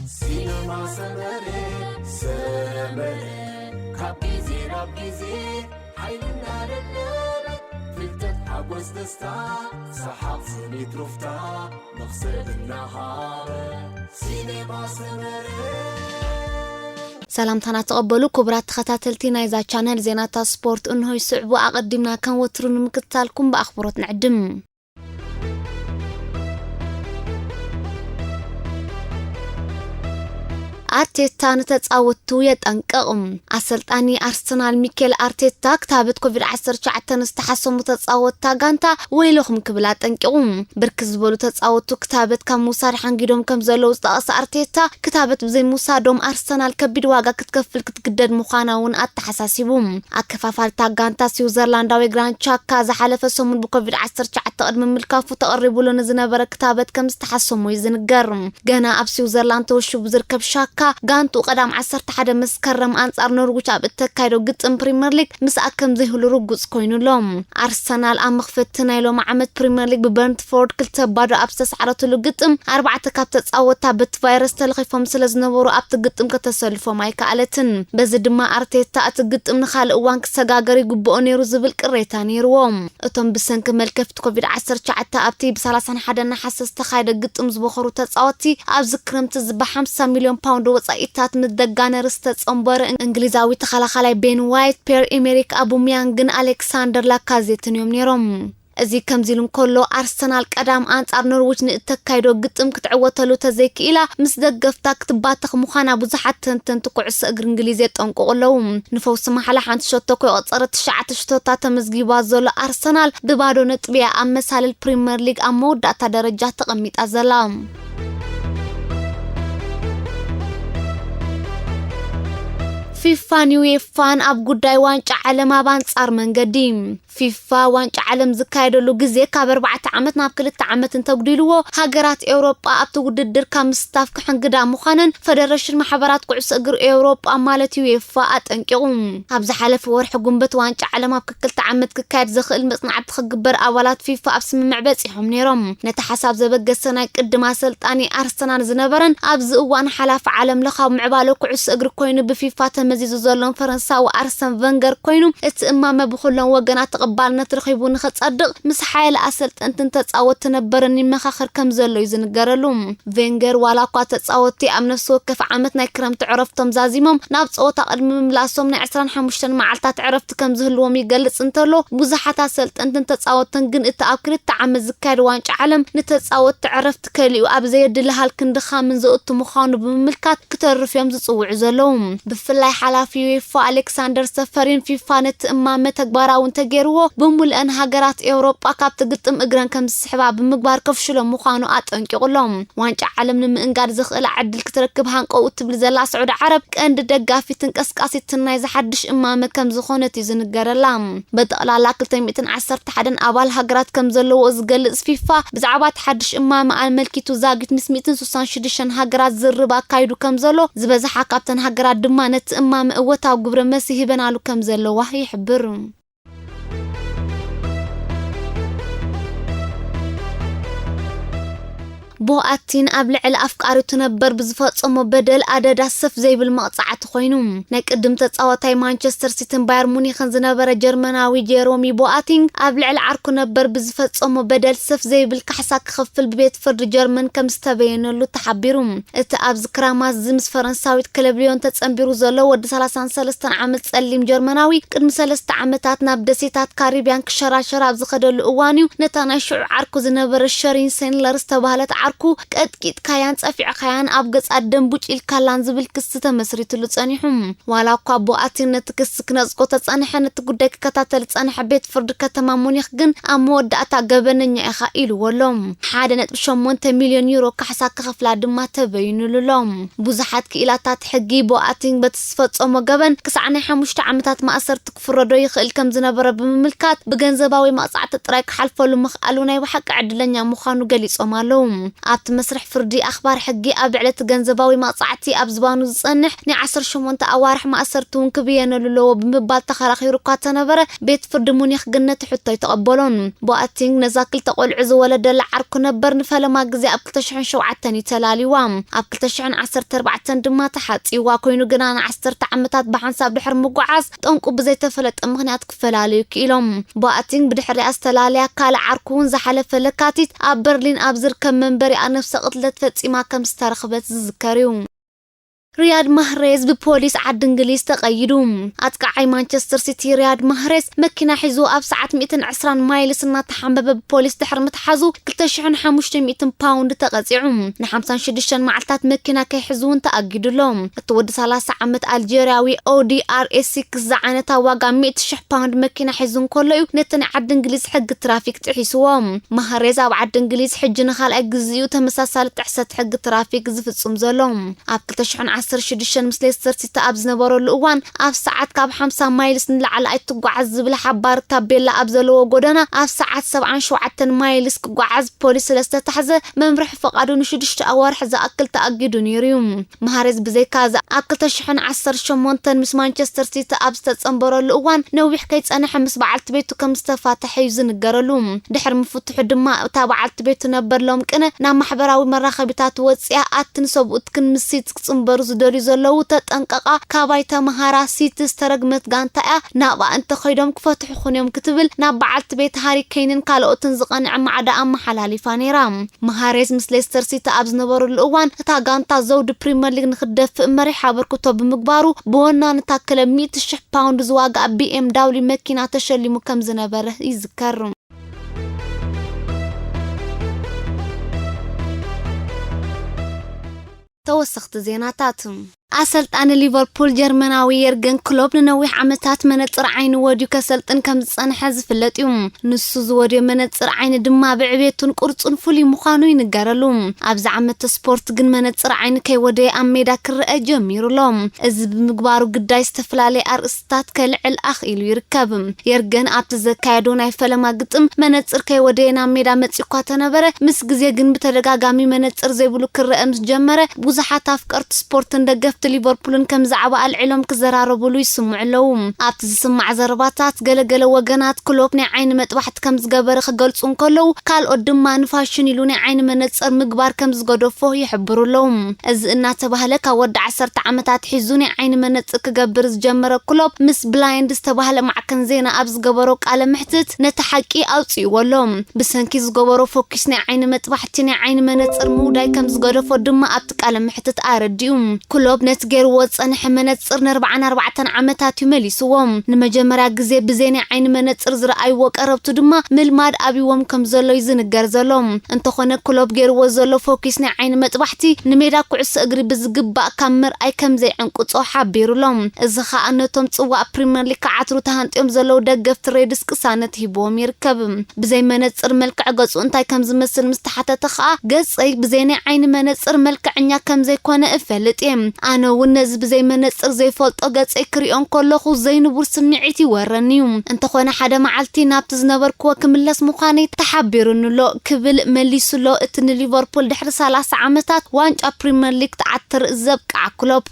ሲነማ ሰመረ፣ ሰመረ፣ ካብ ግዜ ናብ ግዜ ሓይልና ደደበ፣ ፍልጠት፣ ሓጎስ፣ ደስታ፣ ሰሓቕ፣ ስኒት፣ ሩፍታ፣ መኽሰብ እናሃበ። ሲነማ ሰመረ። ሰላምታና ተቐበሉ ክቡራት ተኸታተልቲ ናይዛ ቻነል። ዜናታት ስፖርት እንሆ ይስዕቡ። ኣቐዲምና ከም ወትሩ ንምክትታልኩም ብኣኽብሮት ንዕድም። ኣርቴታ ንተጻወትቱ የጠንቅቕ። ኣሰልጣኒ ኣርሰናል ሚኬል ኣርቴታ ክታበት ኮቪድ ዓሰርተ ትሽዓተ ንዝተሓሰሙ ተጻወትታ ጋንታ ወይለኹም ክብል ኣጠንቂቑ። ብርክት ዝበሉ ተጻወትቱ ክታበት ካብ ምውሳድ ሓንጊዶም ከም ዘለዉ ዝጠቐሰ ኣርቴታ፣ ክታበት ብዘይምውሳዶም ኣርሰናል ከቢድ ዋጋ ክትከፍል ክትግደድ ምዃና እውን ኣተሓሳሲቡ። ኣከፋፋልታ ጋንታ ስዊዘርላንዳዊ ግራንድ ቻካ ዝሓለፈ ሰሙን ብኮቪድ ዓሰርተ ትሽዓተ ቅድሚ ምልካፉ ተቐሪቡሉ ንዝነበረ ክታበት ከም ዝተሓሰሞ እዩ ዝንገር። ገና ኣብ ስዊዘርላንድ ተወሺቡ ዝርከብ ሻካ፣ ጋንቱ ቀዳም ዓሰርተ ሓደ መስከረም ኣንጻር ኖርዊች ኣብ እተካይዶ ግጥም ፕሪምየር ሊግ ምስኣ ከም ዘይህሉ ርጉጽ ኮይኑ ኣሎ። ኣርሰናል ኣብ መኽፈቲ ናይ ሎሚ ዓመት ፕሪምየር ሊግ ብበርንትፎርድ ክልተ ባዶ ኣብ ዝተሳዕረትሉ ግጥም፣ ኣርባዕተ ካብ ተጻወትታ በቲ ቫይረስ ተለኺፎም ስለ ዝነበሩ ኣብቲ ግጥም ከተሰልፎም ኣይከኣለትን። በዚ ድማ ኣርቴታ እቲ ግጥም ንኻልእ እዋን ክሰጋገር ይግብኦ ነይሩ ዝብል ቅሬታ ነይርዎ። እቶም ብሰንኪ መልከፍቲ ኮቪድ ዓሰርተ ትሽዓተ ኣብቲ ብ ሰላሳን ሓደን ነሓሰ ዝተኻየደ ግጥም ዝበኸሩ ተጻወትቲ፣ ኣብዚ ክረምቲ እዚ ብ ሓምሳ ሚልዮን ፓውንድ ወጻኢታት ምስ ደጋነር ዝተጸንበረ እንግሊዛዊ ተኸላኻላይ ቤን ዋይት፣ ፒየር ኤሜሪክ ኣቡምያንግን ኣሌክሳንደር ላካዜትን እዮም ነይሮም። እዚ ከምዚ ኢሉ እንከሎ፣ ኣርሰናል ቀዳም ኣንጻር ኖርዊች ንእተካይዶ ግጥም ክትዕወተሉ ተዘይክኢላ፣ ምስ ደገፍታ ክትባተኽ ምዃና ብዙሓት ተንተንቲ ኩዕሶ እግሪ እንግሊዝ የጠንቅቑ ኣለዉ። ንፈውሲ ማሕላ ሓንቲ ሸቶ ከይቆጸረ ትሽዓተ ሽቶታት ተመዝጊባ ዘሎ ኣርሰናል፣ ብባዶ ነጥቢ እያ ኣብ መሳልል ፕሪምየር ሊግ ኣብ መወዳእታ ደረጃ ተቐሚጣ ዘላ። ፊፋን ዩኤፋን ኣብ ጉዳይ ዋንጫ ዓለም ኣብ ኣንጻር መንገዲ። ፊፋ ዋንጫ ዓለም ዝካየደሉ ግዜ ካብ ኣርባዕተ ዓመት ናብ ክልተ ዓመት እንተጉዲልዎ፣ ሃገራት ኤውሮጳ ኣብቲ ውድድር ካብ ምስታፍ ክሕንግዳ ምዃነን ፈደረሽን ማሕበራት ኩዕሶ እግሪ ኤውሮጳ ማለት ዩኤፋ ኣጠንቂቑ። ኣብ ዝሓለፈ ወርሒ ጉንበት ዋንጫ ዓለም ኣብ ክልተ ዓመት ክካየድ ዘኽእል መጽናዕቲ ክግበር ኣባላት ፊፋ ኣብ ስምምዕ በጺሖም ነይሮም። ነቲ ሓሳብ ዘበገሰ ናይ ቅድም ኣሰልጣኒ ኣርሰናል ዝነበረን ኣብዚ እዋን ሓላፊ ዓለም ለኻዊ ምዕባለ ኩዕሶ እግሪ ኮይኑ ብፊፋ ተመዚዙ ዘሎን ፈረንሳዊ ኣርሰን ቨንገር ኮይኑ፣ እቲ እማመ ብኹሎም ወገናት ተቐባልነት ረኺቡ ንኸጸድቕ ምስ ሓያለ ኣሰልጠንትን ተጻወትቲ ነበርን ይመኻኸር ከም ዘሎ እዩ ዝንገረሉ። ቬንገር ዋላ እኳ ተጻወትቲ ኣብ ነፍሲ ወከፍ ዓመት ናይ ክረምቲ ዕረፍቶም ዛዚሞም ናብ ጸወታ ቅድሚ ምምላሶም ናይ ዕስራን ሓሙሽተን መዓልታት ዕረፍቲ ከም ዝህልዎም ይገልጽ እንተሎ፣ ብዙሓት ኣሰልጠንትን ተጻወትን ግን እቲ ኣብ ክልተ ዓመት ዝካየድ ዋንጫ ዓለም ንተጻወትቲ ዕረፍቲ ከሊኡ ኣብ ዘየድሊ ሃልክን ድኻምን ዘእቱ ምዃኑ ብምምልካት ክተርፍ እዮም ዝጽውዑ ዘለዉ። ብፍላይ ሓላፊ ዩኤፋ ኣሌክሳንደር ሰፈሪን ፊፋ ነቲ እማመ ተግባራዊ እንተገይርዎ፣ ብምሉአን ሃገራት ኤውሮጳ ካብቲ ግጥም እግረን ከም ዝስሕባ ብምግባር ከፍሽሎ ምዃኑ ኣጠንቂቑ ኣሎ። ዋንጫ ዓለም ንምእንጋድ ዘኽእላ ዕድል ክትረክብ ሃንቀው እትብል ዘላ ስዑዲ ዓረብ፣ ቀንዲ ደጋፊትን ቀስቃሲትን ናይዚ ሓድሽ እማመ ከም ዝኾነት እዩ ዝንገረላ። በጠቕላላ ክልተ ሚእትን ዓሰርተ ሓደን ኣባል ሃገራት ከም ዘለዎ ዝገልጽ ፊፋ፣ ብዛዕባ እቲ ሓድሽ እማመ ኣመልኪቱ ዛጊት ምስ ሚእትን ስሳን ሽዱሽተን ሃገራት ዝርርብ ኣካይዱ ከም ዘሎ፣ ዝበዝሓ ካብተን ሃገራት ድማ ነቲ እማመ እወታዊ ግብረ መልሲ ሂበናሉ ከም ዘለዋ ይሕብር። ቦኣቲን ኣብ ልዕሊ ኣፍቃሪቱ ነበር ብዝፈጸሞ በደል ኣደዳ ሰፍ ዘይብል መቕጻዕቲ ኮይኑ። ናይ ቅድም ተጻዋታይ ማንቸስተር ሲቲን ባየር ሙኒኽን ዝነበረ ጀርመናዊ ጀሮሚ ቦኣቲንግ ኣብ ልዕሊ ዓርኩ ነበር ብዝፈጸሞ በደል ሰፍ ዘይብል ካሕሳ ክኸፍል ብቤት ፍርዲ ጀርመን ከም ዝተበየነሉ ተሓቢሩ። እቲ ኣብዚ ክራማት እዚ ምስ ፈረንሳዊት ክለብ ሊዮን ተጸንቢሩ ዘሎ ወዲ ሰላሳን ሰለስተን ዓመት ጸሊም ጀርመናዊ፣ ቅድሚ ሰለስተ ዓመታት ናብ ደሴታት ካሪብያን ክሸራሸር ኣብ ዝኸደሉ እዋን እዩ ነታ ናይ ሽዑ ዓርኩ ዝነበረ ሸሪን ሴንለር ዝተባህለት ዓርኩ፣ "ቀጥቂጥካያን ጸፊዕካያን ኣብ ገጻ ደንቡጭ ኢልካላን" ዝብል ክሲ ተመስሪትሉ ጸኒሑ። ዋላ እኳ ቦኣቲን ነቲ ክሲ ክነጽጎ ተጸንሐ፣ ነቲ ጉዳይ ክከታተል ዝጸንሐ ቤት ፍርዲ ከተማ ሙኒኽ ግን ኣብ መወዳእታ ገበነኛ ኢኻ ኢልዎ ኣሎ። ሓደ ነጥቢ ሸሞንተ ሚልዮን ዩሮ ካሕሳ ክኸፍላ ድማ ተበይኑሉ ኣሎ። ብዙሓት ክኢላታት ሕጊ፣ ቦኣቲንግ በቲ ዝፈጸሞ ገበን ክሳዕ ናይ ሓሙሽተ ዓመታት ማእሰርቲ ክፍረዶ ይኽእል ከም ዝነበረ ብምምልካት፣ ብገንዘባዊ መቕጻዕቲ ጥራይ ክሓልፈሉ ምኽኣሉ ናይ ብሓቂ ዕድለኛ ምዃኑ ገሊጾም ኣለዉ። ኣብቲ መስርሕ ፍርዲ ኣኽባር ሕጊ ኣብ ልዕሊ እቲ ገንዘባዊ መቕጻዕቲ ኣብ ዝባኑ ዝጸንሕ ናይ ዓሰርተ ሸሞንተ ኣዋርሕ ማእሰርቲ እውን ክብየነሉ ኣለዎ ብምባል ተኸራኺሩ እኳ ተነበረ፣ ቤት ፍርዲ ሙኒኽ ግን ነቲ ሕቶ ኣይተቐበሎን። ቦኣቲንግ ነዛ ክልተ ቆልዑ ዝወለደላ ዓርኩ ነበር ንፈለማ ግዜ ኣብ ክልተ ሽሕን ሸውዓተን እዩ ተላልይዋ። ኣብ ክልተ ሽሕን ዓሰርተ ኣርባዕተን ድማ ተሓጺዋ ኮይኑ ግና ንዓሰርተ ዓመታት ብሓንሳብ ድሕሪ ምጉዓዝ ጠንቁ ብዘይተፈለጠ ምኽንያት ክፈላለዩ ክኢሎም። ቦኣቲንግ ብድሕሪኣ ዝተላለያ ካልእ ዓርኩ እውን ዝሓለፈ ለካቲት ኣብ በርሊን ኣብ ዝርከብ መንበሪኣ ነፍሰ ቅትለት ፈጺማ ከም ዝተረኽበት ዝዝከር እዩ። ሪያድ ማህሬዝ ብፖሊስ ዓዲ እንግሊዝ ተቐይዱ። ኣጥቃዓይ ማንቸስተር ሲቲ ሪያድ ማህሬዝ መኪና ሒዙ ኣብ ሰዓት ሚእትን ዕስራን ማይልስ እናተሓንበበ ብፖሊስ ድሕሪ ምትሓዙ ክልተ ሽሕን ሓሙሽተ ሚእትን ፓውንድ ተቐጺዑ። ንሓምሳን ሽዱሽተን መዓልታት መኪና ከይሕዝ እውን ተኣጊዱ ኣሎ። እቲ ወዲ ሰላሳ ዓመት ኣልጀርያዊ ኦዲ ኣር ኤስ ሲክስ ዝዓይነታ ዋጋ ሚእቲ ሽሕ ፓውንድ መኪና ሒዙ እንከሎ እዩ ነቲ ናይ ዓዲ እንግሊዝ ሕጊ ትራፊክ ጥሒስዎ። ማህሬዝ ኣብ ዓዲ እንግሊዝ ሕጂ ንኻልኣይ ግዜኡ ተመሳሳሊ ጥሕሰት ሕጊ ትራፊክ ዝፍጽም ዘሎ። ኣብ ክልተ ሽሕን ዓሰርተ ሽዱሽተን ምስ ሌስተር ሲቲ ኣብ ዝነበረሉ እዋን ኣብ ሰዓት ካብ ሓምሳ ማይልስ ንላዕሊ ኣይትጓዓዝ ዝብል ሓባሪ ታቤላ ኣብ ዘለዎ ጎደና ኣብ ሰዓት ሰብዓን ሸውዓተን ማይልስ ክጓዓዝ ፖሊስ ስለ ዝተታሕዘ መምርሒ ፈቓዱ ንሽዱሽተ ኣዋርሕ ዝኣክል ተኣጊዱ ነይሩ እዩ። ማህሬዝ ብዘይካ እዚ ኣብ ክልተ ሽሕን ዓሰርተ ሸሞንተን ምስ ማንቸስተር ሲቲ ኣብ ዝተጸንበረሉ እዋን ነዊሕ ከይጸንሐ ምስ በዓልቲ ቤቱ ከም ዝተፋተሐ እዩ ዝንገረሉ። ድሕሪ ምፍትሑ ድማ እታ በዓልቲ ቤቱ ነበር ሎም ቅነ ናብ ማሕበራዊ መራኸቢታት ወጺኣ ኣትን ሰብኡትክን ምስ ሲቲ ክጽንበሩ ዝደልዩ ዘለዉ ተጠንቀቓ፣ ካባይ ተመሃራ፣ ሲቲ ዝተረግመት ጋንታ እያ፣ ናብኣ እንተኸይዶም ክፈትሑኹን እዮም ክትብል ናብ በዓልቲ ቤት ሃሪ ኬንን ካልኦትን ዝቐንዐ ማዕዳ ኣመሓላሊፋ ነይራ። ማሃሬዝ ምስ ሌስተር ሲቲ ኣብ ዝነበረሉ እዋን እታ ጋንታ ዘውዲ ፕሪመር ሊግ ንክትደፍእ መሪሕ ኣበርክቶ ብምግባሩ ብወናኒ እታ ክለብ ሚእቲ ሽሕ ፓውንድ ዝዋግኣ ቢ ኤም ዳብሊው መኪና ተሸሊሙ ከም ዝነበረ ይዝከር። ተወሰኽቲ ዜናታት። ኣሰልጣኒ ሊቨርፑል ጀርመናዊ የርገን ክሎፕ ንነዊሕ ዓመታት መነጽር ዓይኒ ወድዩ ከሰልጥን ከም ዝጸንሐ ዝፍለጥ እዩ። ንሱ ዝወድዮ መነጽር ዓይኒ ድማ ብዕቤቱን ቅርጹን ፍሉይ ምዃኑ ይንገረሉ። ኣብዚ ዓመት ስፖርት ግን መነጽር ዓይኒ ከይወደየ ኣብ ሜዳ ክረአ ጀሚሩ ኣሎ። እዚ ብምግባሩ ግዳይ ዝተፈላለየ ኣርእስትታት ከልዕል ኣኽኢሉ ይርከብ። የርገን ኣብቲ ዘካየዶ ናይ ፈለማ ግጥም መነጽር ከይወደየ ናብ ሜዳ መጺኡ እኳ ተነበረ፣ ምስ ግዜ ግን ብተደጋጋሚ መነጽር ዘይብሉ ክረአ ምስ ጀመረ፣ ብዙሓት ኣፍቀርቲ ስፖርትን ደገፍቲ ሊቨርፑልን ከም ዛዕባ ኣልዒሎም ክዘራረቡሉ ይስምዑ ኣለዉ። ኣብቲ ዝስማዕ ዘረባታት፣ ገለገለ ወገናት ክሎፕ ናይ ዓይኒ መጥባሕቲ ከም ዝገበረ ክገልጹ እንከለዉ፣ ካልኦት ድማ ንፋሽን ኢሉ ናይ ዓይኒ መነጽር ምግባር ከም ዝገደፎ ይሕብሩ ኣለዉ። እዚ እናተባህለ፣ ካብ ወዲ ዓሰርተ ዓመታት ሒዙ ናይ ዓይኒ መነጽር ክገብር ዝጀመረ ክሎፕ፣ ምስ ብላይንድ ዝተባህለ ማዕከን ዜና ኣብ ዝገበሮ ቃለ መሕትት፣ ነቲ ሓቂ ኣውጺእዎ ኣሎ። ብሰንኪ ዝገበሮ ፎኪስ ናይ ዓይኒ መጥባሕቲ ናይ ዓይኒ መነጽር ምውዳይ ከም ዝገደፎ ድማ ኣብቲ ቃለ መሕትት ኣረዲኡ። ክሎፕ ነቲ ገይርዎ ዝጸንሐ መነጽር ንኣርባዓን ኣርባዕተን ዓመታት እዩ መሊስዎ። ንመጀመርያ ግዜ ብዘይ ናይ ዓይኒ መነጽር ዝረኣይዎ ቀረብቱ ድማ ምልማድ ኣብይዎም ከም ዘሎ እዩ ዝንገር ዘሎ። እንተኾነ ክሎፕ ገይርዎ ዘሎ ፎኪስ ናይ ዓይኒ መጥባሕቲ ንሜዳ ኩዕሶ እግሪ ብዝግባእ ካብ ምርኣይ ከም ዘይዕንቅጾ ሓቢሩ ኣሎ። እዚ ኸኣ ነቶም ጽዋእ ፕሪምየር ሊግ ክዓትሩ ተሃንጥዮም ዘለዉ ደገፍቲ ሬድስ ቅሳነት ሂብዎም ይርከብ። ብዘይ መነጽር መልክዕ ገጹ እንታይ ከም ዝመስል ምስ ተሓተተ ኸኣ፣ "ገጸይ ብዘይ ናይ ዓይኒ መነጽር መልክዐኛ ከም ዘይኮነ እፈልጥ እየ። ኣነ እውን ነዚ ብዘይ መነጽር ዘይፈልጦ ገጸይ ክሪኦ እንከለኹ ዘይንቡር ስምዒት ይወረኒ እዩ። እንተኾነ ሓደ መዓልቲ ናብቲ ዝነበርክዎ ክምለስ ምዃነይ ተሓቢሩኒ ኣሎ" ክብል መሊሱ ኣሎ እቲ ንሊቨርፑል ድሕሪ ሰላሳ ዓመታት ዋንጫ ፕሪምየር ሊግ ትዓትር ዘብቅዓ ክሎፕ።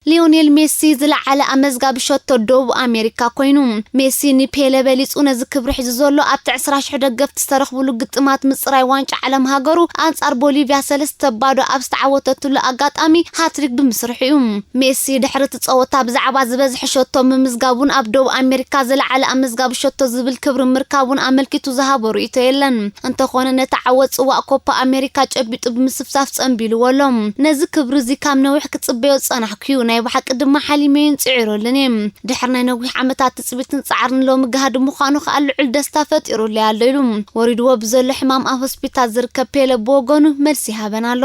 ሊዮኔል ሜሲ ዝለዓለ ኣመዝጋቢ ሸቶ ደቡብ ኣሜሪካ ኮይኑ። ሜሲ ንፔለ በሊጹ ነዚ ክብሪ ሒዙ ዘሎ ኣብቲ ዕስራ ሽሕ ደገፍቲ ዝተረኽብሉ ግጥማት ምጽራይ ዋንጫ ዓለም ሃገሩ ኣንጻር ቦሊቪያ ሰለስተ ባዶ ኣብ ዝተዓወተትሉ ኣጋጣሚ ሃትሪክ ብምስርሑ እዩ። ሜሲ ድሕሪ እቲ ጸወታ ብዛዕባ ዝበዝሐ ሸቶ ምምዝጋቡን ኣብ ደቡብ ኣሜሪካ ዝለዓለ ኣመዝጋቢ ሸቶ ዝብል ክብሪ ምርካቡን ኣመልኪቱ ዝሃቦ ርእይቶ የለን። እንተኾነ ነቲ ዓወት ጽዋእ ኮፓ ኣሜሪካ ጨቢጡ ብምስፍሳፍ ጸንቢልዎ ኣሎ። ነዚ ክብሪ እዚ ካብ ነዊሕ ክጽበዮ ዝጸናሕኩ እዩ፣ ናይ ብሓቂ ድማ ሓሊመዮን ጽዒረሉን እየ። ድሕሪ ናይ ነዊሕ ዓመታት ትጽቢትን ጻዕርን ሎሚ ገሃድ ምዃኑ ከኣ ልዑል ደስታ ፈጢሩለይ ኣሎ ኢሉ። ወሪድዎ ብዘሎ ሕማም ኣብ ሆስፒታል ዝርከብ ፔለ ብወገኑ መልሲ ይሃበና ኣሎ።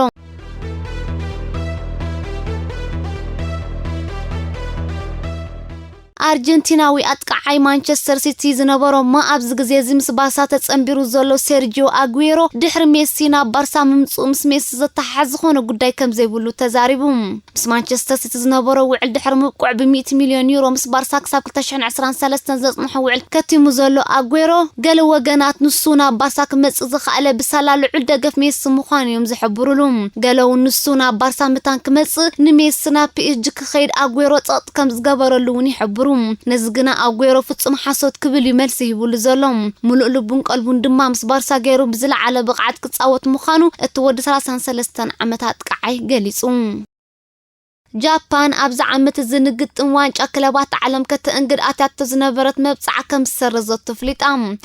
ኣርጀንቲናዊ ኣጥቃዓይ ማንቸስተር ሲቲ ዝነበሮ እሞ ኣብዚ ግዜ እዚ ምስ ባርሳ ተጸንቢሩ ዘሎ ሴርጂዮ ኣጉዌሮ ድሕሪ ሜሲ ናብ ባርሳ ምምጽኡ ምስ ሜሲ ዘተሓሕዝ ዝኾነ ጉዳይ ከም ዘይብሉ ተዛሪቡ። ምስ ማንቸስተር ሲቲ ዝነበሮ ውዕል ድሕሪ ምብቁዕ ብ ሚእቲ ሚልዮን ዩሮ ምስ ባርሳ ክሳብ ክልተ ሽሕን ዕስራን ሰለስተን ዘጽንሖ ውዕል ከቲሙ ዘሎ ኣጉዌሮ፣ ገለ ወገናት ንሱ ናብ ባርሳ ክመጽእ ዝኸኣለ ብሳላ ልዑል ደገፍ ሜሲ ምዃኑ እዮም ዝሕብሩሉ። ገለ እውን ንሱ ናብ ባርሳ ምታን ክመጽእ ንሜሲ ናብ ፒኤስጂ ክኸይድ ኣጉዌሮ ጸቕጢ ከም ዝገበረሉ እውን ይሕብሩ። ነዚ ግና ኣጉዌሮ ፍጹም ሓሶት ክብል እዩ መልሲ ሂቡሉ ዘሎ። ሙሉእ ልቡን ቀልቡን ድማ ምስ ባርሳ ገይሩ ብዝለዓለ ብቕዓት ክጻወት ምዃኑ እቲ ወዲ ሰላሳን ሰለስተን ዓመት ኣጥቃዓይ ገሊጹ። ጃፓን ኣብዚ ዓመት እዚ ንግጥም ዋንጫ ክለባት ዓለም ከተእንግድ ኣትያቶ ዝነበረት መብጽዓ ከም ዝሰረዘቶ ኣፍሊጣ።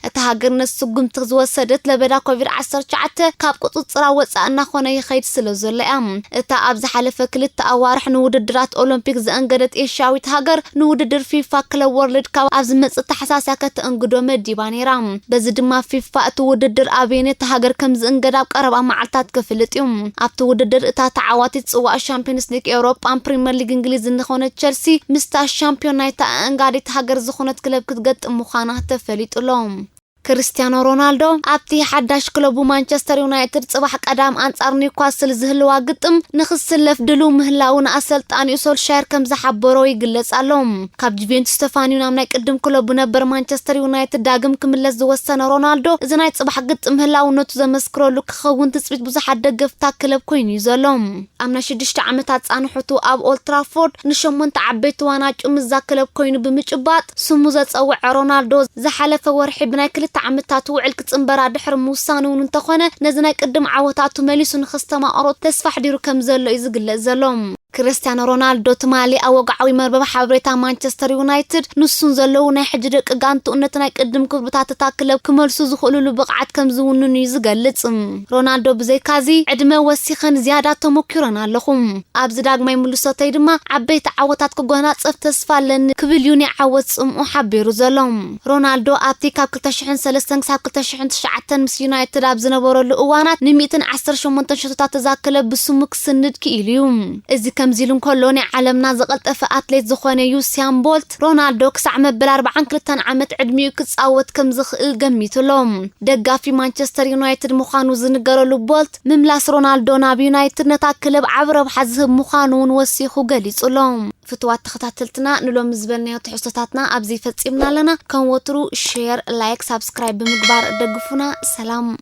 እታ ሃገር ነቲ ስጉምቲ ዝወሰደት ለበዳ ኮቪድ ዓሰርተ ትሽዓተ ካብ ቁጽጽራ ወጻእ እናኾነ ይኸይድ ስለ ዘሎ እያ። እታ ኣብ ዝሓለፈ ክልተ ኣዋርሕ ንውድድራት ኦሎምፒክ ዘእንገደት ኤሽያዊት ሃገር ንውድድር ፊፋ ክለብ ወርልድ ካፕ ኣብ ዝመጽእ ታሕሳስ እያ ከተእንግዶ መዲባ ነይራ። በዚ ድማ ፊፋ እቲ ውድድር ኣበየነይቲ ሃገር ከም ዝእንገድ ኣብ ቀረባ መዓልታት ክፍልጥ እዩ። ኣብቲ ውድድር እታ ተዓዋቲት ጽዋእ ሻምፒዮንስ ሊግ ኤውሮጳን ፕሪምየር ሊግ እንግሊዝን ዝኾነት ቸልሲ ምስታ ሻምፒዮን ናይታ ኣእንጋዲት ሃገር ዝኾነት ክለብ ክትገጥም ምዃና ተፈሊጡ ኣሎ። ክርስቲያኖ ሮናልዶ ኣብቲ ሓዳሽ ክለቡ ማንቸስተር ዩናይትድ ጽባሕ ቀዳም ኣንጻር ኒውካስል ዝህልዋ ግጥም ንኽስለፍ ድሉው ምህላዉ ንኣሰልጣኒኡ ሶልሻየር ከም ዝሓበሮ ይግለጽ ኣሎ። ካብ ጁቬንቱስ ተፋንዩ ናብ ናይ ቅድም ክለቡ ነበር ማንቸስተር ዩናይትድ ዳግም ክምለስ ዝወሰነ ሮናልዶ፣ እዚ ናይ ጽባሕ ግጥም ህላውነቱ ዘመስክረሉ ክኸውን ትጽቢት ብዙሓት ደገፍታ ክለብ ኮይኑ እዩ ዘሎ። ኣብ ናይ ሽዱሽተ ዓመታት ጻንሖቱ ኣብ ኦልትራፎርድ ንሸሞንተ ዓበይቲ ዋናጩ ምስዛ ክለብ ኮይኑ ብምጭባጥ ስሙ ዘጸውዐ ሮናልዶ፣ ዝሓለፈ ወርሒ ብናይ ክልተ ዓመታት ውዕል ክጽንበራ ድሕሪ ምውሳኑ እውን እንተኾነ፣ ነዚ ናይ ቅድም ዓወታቱ መሊሱ ንኸስተማቕሮ ተስፋ ኣሕዲሩ ከም ዘሎ እዩ ዝግለጽ ዘሎ። ክርስቲያኖ ሮናልዶ ትማሊ ኣብ ወግዓዊ መርበብ ሓበሬታ ማንቸስተር ዩናይትድ፣ ንሱን ዘለዉ ናይ ሕጂ ደቂ ጋንትኡ ነቲ ናይ ቅድም ክብርታት እታ ክለብ ክመልሱ ዝኽእሉሉ ብቕዓት ከም ዝውንኑ እዩ ዝገልጽ። ሮናልዶ ብዘይካዚ፣ ዕድመ ወሲኸን ዝያዳ ተመኪሮን ኣለኹ። ኣብዚ ዳግማይ ምልሶተይ ድማ ዓበይቲ ዓወታት ክጎናጸፍ ተስፋ ኣለኒ ክብል እዩ ናይ ዓወት ጽምኡ ሓቢሩ ዘሎ። ሮናልዶ ኣብቲ ካብ ክልተ ሽሕን ሰለስተን ክሳብ ክልተ ሽሕን ትሽዓተን ምስ ዩናይትድ ኣብ ዝነበረሉ እዋናት ንሚእትን ዓሰርተ ሸሞንተን ሸቶታት እዛ ክለብ ብስሙ ክስንድ ክኢሉ እዩ። እዚ ከምዚ ኢሉ እንከሎ፣ ናይ ዓለምና ዝቐልጠፈ ኣትሌት ዝኾነ ዩስያን ቦልት፣ ሮናልዶ ክሳዕ መበል ኣርባዓን ክልተን ዓመት ዕድሚኡ ክጻወት ከም ዝኽእል ገሚቱ ኣሎ። ደጋፊ ማንቸስተር ዩናይትድ ምዃኑ ዝንገረሉ ቦልት፣ ምምላስ ሮናልዶ ናብ ዩናይትድ ነታ ክለብ ዓቢ ረብሓ ዝህብ ምዃኑ እውን ወሲኹ ገሊጹ ኣሎ። ፍቱዋት ተኸታተልትና፣ ንሎሚ ዝበልናዮ ትሕዝቶታትና ኣብዚ ፈጺምና ኣለና። ከም ወትሩ ሼር፣ ላይክ፣ ሳብስክራይብ ብምግባር ደግፉና። ሰላም።